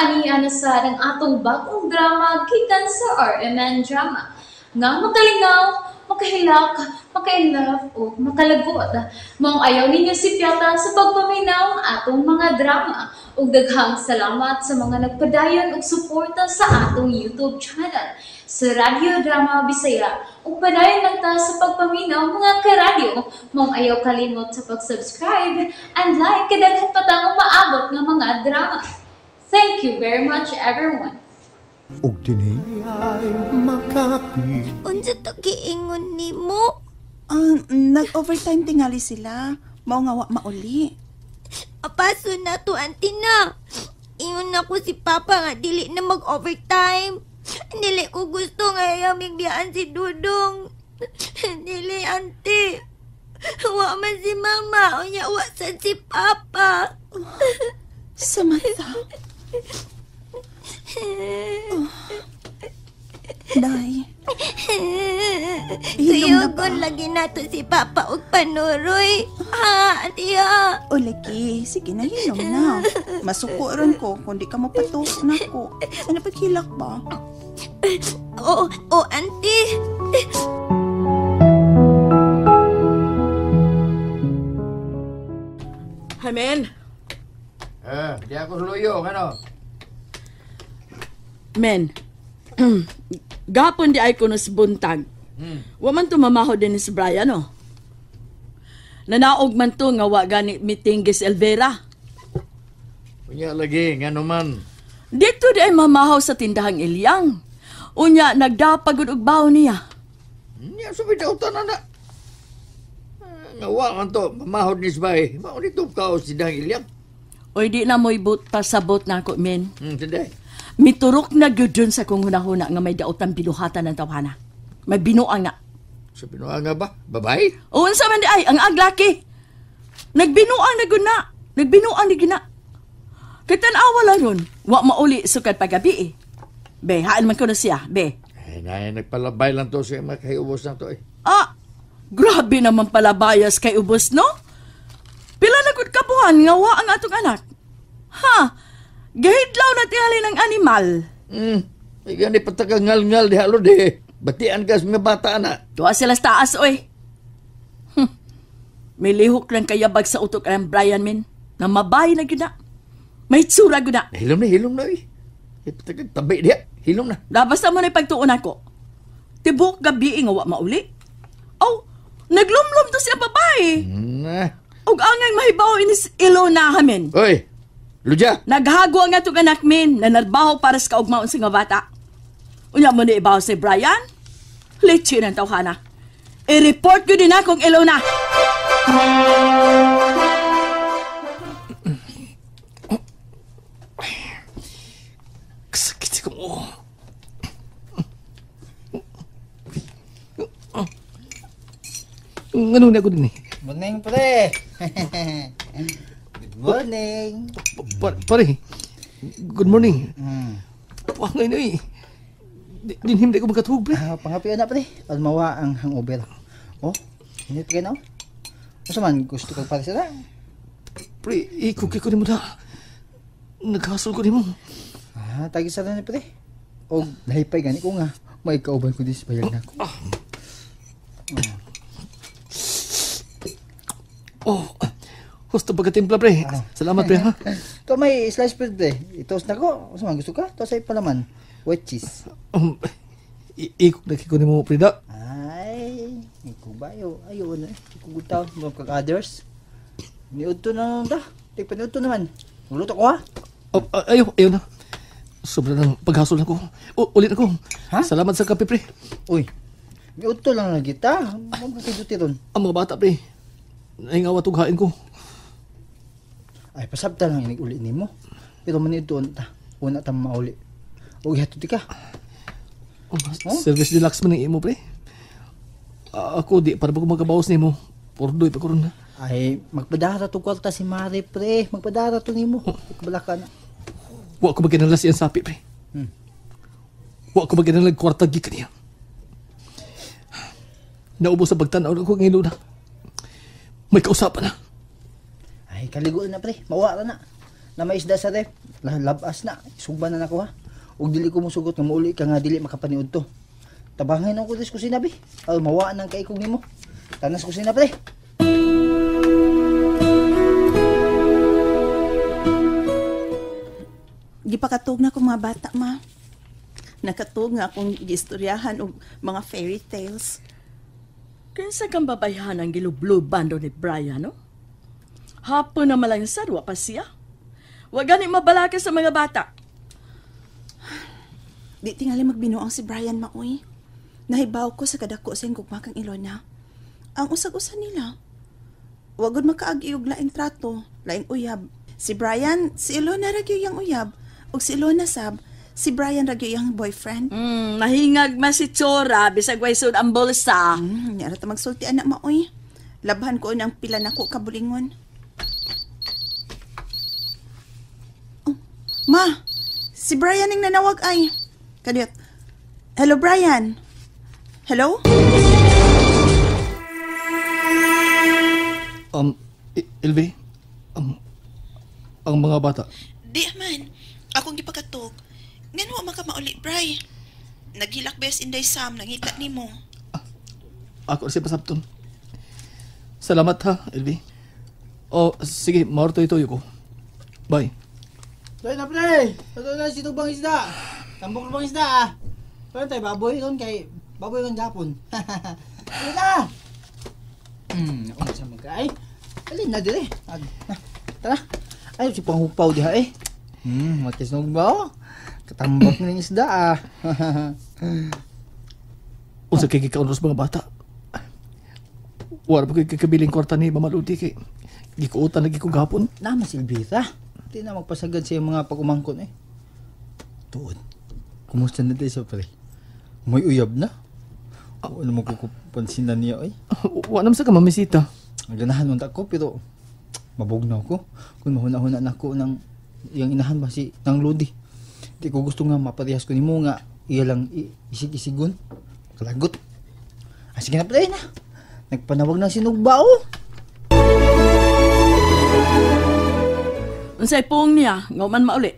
Ani na sad ang atong bagong drama gikan sa RMN Drama nga makalingaw, makahilak, maka-inlove o makalagot. Maong ayaw ninyo sipyata sa pagpaminaw atong mga drama. Ug daghang salamat sa mga nagpadayon og suporta sa atong YouTube channel sa Radyo Drama Bisaya. Ug padayon lang ta sa pagpaminaw, mga karadyo. Maong ayaw kalimot sa pag-subscribe and like kay daghan pa tang umaabot nga mga drama. Thank you very much, everyone. Ug dinhi makapit. Unsa to giingon nimo? Ah, nag-overtime tingali sila. Mao nga wa mauli. Apaso na to, auntie na. Ingon na ko si Papa nga dili na mag-overtime. Dili ko gusto nga yaming biyaan si Dudong. Dili, auntie. Wa man si Mama, unya wa sad si Papa. Samantha. Oh. Day. Hilom na ba? Tuyugon lagi nato si Papa og panuroy. Ha, auntie ha. O lagi, sige na, hilom na. Masuko ron ko kung di ka mapatok na ko. Sana paghilak ba? Oo, oh, auntie. Hi, men. Eh, di ako suluyo, ano? Men. Gapon di ay kuno sa buntag. Wa man to mamaho din si Brian, no? Nanaog man to nga wa gani meeting gis Elvera. Unya lagi, ngano man. Dito di ay mamahaw sa tindahang Ilyang. Unya, nagdapagod og baho niya. Nya sa bidautan na na. Nga wa man to, mamahod ni Sbay. Mao nito kaos si Dang Ilyang. Oy, di na mo'y but pasabot na ako, men. Tinday. Miturok na gyud dun sa kong hunahuna nga may daotan binuhatan ng tawhana. May binuang na. Sa binuang nga ba? Babay? O, unsa man di ay, ang aglaki. Nagbinuang na gud na. Nagbinuang na gud na. Kay tan-awa lang ron, wa mauli sukad pagabi eh. Be, haan man ko na siya, be. Ay, nay, nagpalabay lang to siya makahiubos na to eh. Ah, grabe naman pala bias kay ubos, no? Pila na gud kabuhan nga wa ang atong anak. Ha? Gahidlaw na tingali ng animal. Ay, gani patakangal-ngal di halo di. Batian ka sa mga bata na. Tuwa sila sa taas, oy. May lihok lang kayabag sa utok ang Brian, min. Na mabay na gina. May tsura gina. Hilom na, hilom na, oy. Ay, patakag tabi diha. Hilom na. Labas na mo na ipagtuon ako. Tibok gabi nga wa mauli. Oh, naglumlum to siya babae. Na. Og angay mahibaw inis Ilona hamin. Oy, Luja. Naghago ang atong anak min na narbaho para sa kaugmaon sa nga bata. Unya mo ni ibaw si Brian? Litsi ng tawhana. I-report ko din akong Ilona. Sakit sa mo. Ano na ako din eh? Morning, pre. Good morning. Pare, good morning. Wangay na eh. Dinhim na ko magkatuhog, pre. Pangapian na, pre. Almawa ang hangover. Oh, hinit kayo na. Unsa man, gusto kag pare sila? Pre, ikuki ko ni mo na. Naghasol ko ni mo. Ah, tagi sa ni pre. Og nahipay gani ko nga. May kauban ko dis bayag na ako. Oh, husto pagkatimpla, pre. Salamat, pre, ha? To may slice bread, pre. I-toast na ko. Unsa man gusto ka? To say palaman. White cheese. Ikok na kiko ni mo, pre, da. Ay, ikaw ba? Ayo, ayo na. Ikaw gutaw, mga kag others. Niudto na lang da. Tigpa niudto naman. Magluto ko, ha? Oh, ayo, ayo na. Sobra ng paghasol ako. Ulit ako. Ha? Salamat sa kape, pre. Uy, niudto lang na kita. Huwag ka kayo ron. Ang mga bata, pre. Nahingawa tughain ko. Ay, pasabta lang inig uli nimo. Pero maniudto ta. Una ta mauli. O ihatod ka. Oh, service deluxe man ang imo, pre. Ako, di para ba ko magkabawas nimo. Pordoy pa ko ron na. Ay, magpadara to kwarta si Mari, pre. Magpadara to nimo. Kabala ka na. Wa ko magkinala siyang sapi, pre. Wa ko magkinala kwarta gikan niya. Naubos sa pagtanaw ko ang ilo na. May kausapan na. Ay, kaligo na, pre. Mawa na. Na may isda sa ref. Labas na. Sugba na nako ha. Ug dili ko musugot nga mauli ka nga dili makapaniud to. Tabangin ako des kusina bi. Ay mawaan ang kaikog nimo. Tanas kusina pre. Gipakatug na ko mga bata, ma. Nakatug nga akong giistoryahan og mga fairy tales. Kinsa kang babayhan ang gilubluban do ni Brian, no? Hapon na malangsad, wa pa siya. Wa gani mabalaka sa mga bata. Di tingali magbinuang si Brian maoy. Nahibaw ko sa kadako sa gugma kang Ilona. Ang usag-usa nila. Wa gud makaagi og laing trato, laing uyab. Si Brian, si Ilona ra gyud yang uyab. Ug si Ilona sab, si Brian ra gyud yang boyfriend. Nahingag man si Chora, bisag way sud ang bulsa. Nya ra ta magsulti anak maoy. Labhan ko ang pila nako kabulingon. Oh, ma, si Brian ang nanawag ay. Kadiyot. Hello, Brian. Hello? Ilve, ang mga bata. Di man. Akong gipakatog. Ngan wa man ka mauli, Bri. Naghilak bes Inday Sam, nangita nimo. Ako si pasabton. Salamat ha, Ilve. Oh, sige, maorto ito ko. Bye. Dahil na pre! Ito na si Tubang Isda! Tambok na bang isda ah! Pero tayo baboy ron kay baboy ron Japon. Ano na? Ako sa magka ay. Alin na dire. Tara. Ay si panghupaw diha eh. Matis nog ba oh? Katambak na ng isda ah. Unsa kay gikaon mga bata? Wala pa kay kabiling kwarta ni Mama Ludi kay gikuotan lagi ko gapon. Nama si Elvira. Di na magpasagad sa mga pag-umangkon eh. Tuod. Kumusta na tayo sa pre? May uyab na. Ano mo kukupansin na niya ay? Wa naman sa ka mamisita. Ang ganahan man ta ko pero mabugnaw ko. Kung mahuna-huna na ko ng iyang inahan ba si nang Lodi. Di ko gusto nga maparehas ko nimo nga iya lang isig-isigon. Kalagot. Ah, sige na pre na. Nagpanawag ng sinugba oh. Unsay pong niya, nga man mauli.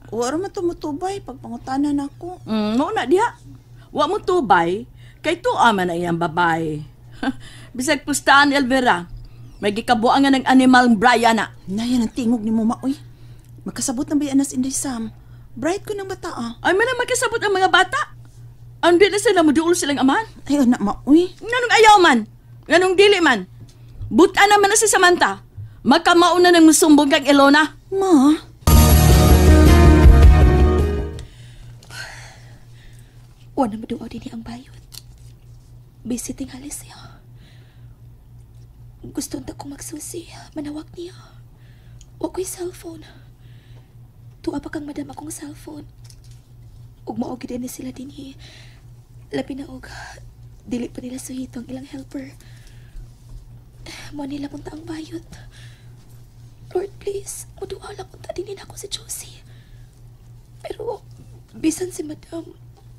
Wa ra man tumutubay pagpangutana nako. Mao na diha. Wa mo tubay, kay tuwa man ang iyang babae. Bisag pustaan Elvira, may gikabuangan ng animal Brian na. Naya ng tingog ni mo maoy. Magkasabot ng bayan nas Inday Sam. Bright ko ng bata ah. Ay man ang magkasabot ang mga bata. Andi na sila muduol silang amahan. Ay anak maoy. Nganong ayaw man? Nganong dili man? Buta naman na si Samantha. Makamauna ng musumbong kang Ilona. Ma, Wa na maduaw din ang bayot. Busy tingali siya. Gusto unta ko magsusi. Manawag niya. Wa ko'y cellphone. Tuwa pa kang madam akong cellphone. Ug mao gid ni sila dinhi. Labi na og dili pa nila suhito ang ilang helper. Mo nila punta ang bayot. Lord, please, muduaw lang unta dinhi nako si Josie. Pero bisan si madam,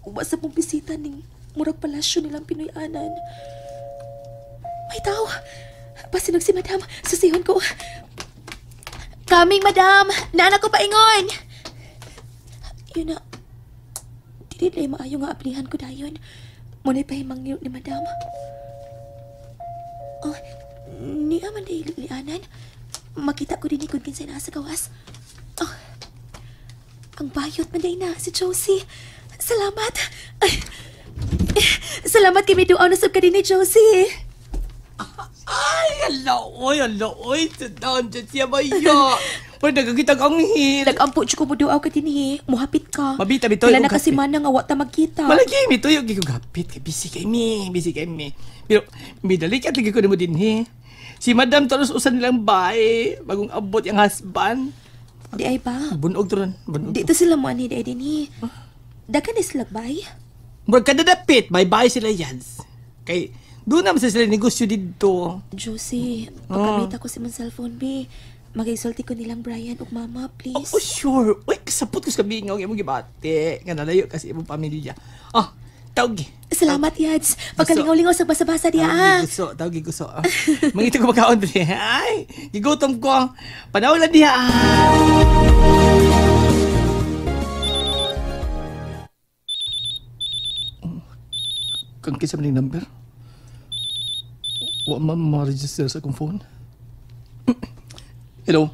wa sa mong bisita ning murag palasyo nilang Pinoy-anan. May tao. Pasinog si madam. Susihon ko. Kaming, madam! Nana ko paingon! Yun na. Dili na maayo nga aplihan ko dayon. Muna'y pahimangyo ni madam. Oh, niya man dahil lianan. Makita ko din ikon kinsay nasa gawas. Oh, ang bayot man day na si Josie. Salamat. Ay, salamat kay miduaw na sab ka din ni Josie. Ay, ala, oy, ala, oy, down dyan siya maya. Pero nagkakita kang hil. Nagampo jud ko muduaw ka dinhi. Muhapit ka. Mabita, bitoy, Pila na og kasi hapit. manang nga wa ta magkita. Malagi, mitoy, og gapit. Kay busy kay mi, busy kay mi. Pero, midali ka, lagi ko na mo din, he. Si Madam Taros usan nilang bae, bagong abot yung husband. Di ay ba? Bunog to ron, bunog. Dito sila mo ani di ay dinhi. Dakan ni sila bay. Murag kadadapit, bye-bye sila yans. Kay, doon naman sila negosyo dito. Josie, pagkamita ko si mong cellphone bi. Magaisulti ko nilang Brian ug mama, please. Oh, sure. Uy, kasapot ko sa kabingaw imong gibati. Nga nalayo kasi imong pamilya. Ah, tawag. Salamat, Yads. Pagkalingaw-lingaw sa basa-basa diya, ah. Gusto, tawag gusto. Mangita ko makaon pre. Ay, gigutom ko. Panawag lang diha. Kang kinsa man ning number? Wa man ma-register sa akong phone. Hello.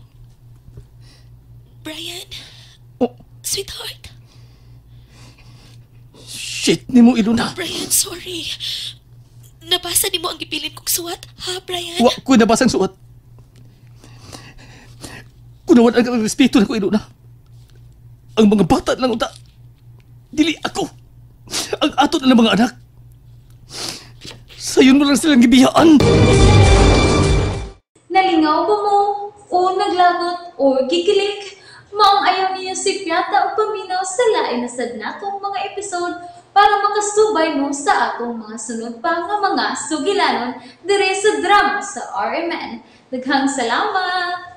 Brian, Oh, sweetheart. shit nimo Ilona. Brian, sorry. Nabasa nimo ang gibilin kong suwat, ha, Brian? Wa ko nabasang suot. Kunawan ang respeto nako Ilona. Ang mga bata lang unta. Dili ako. Ang ato na ng mga anak. Sayon mo lang silang gibiyaan. Nalingaw ba mo? O naglagot o gikilig? Maong ayaw niyo si Piata o paminaw sa lain na sad natong mga episode para makasubay mo sa atong mga sunod pa nga mga sugilanon dire sa drama sa RMN. Daghang salamat!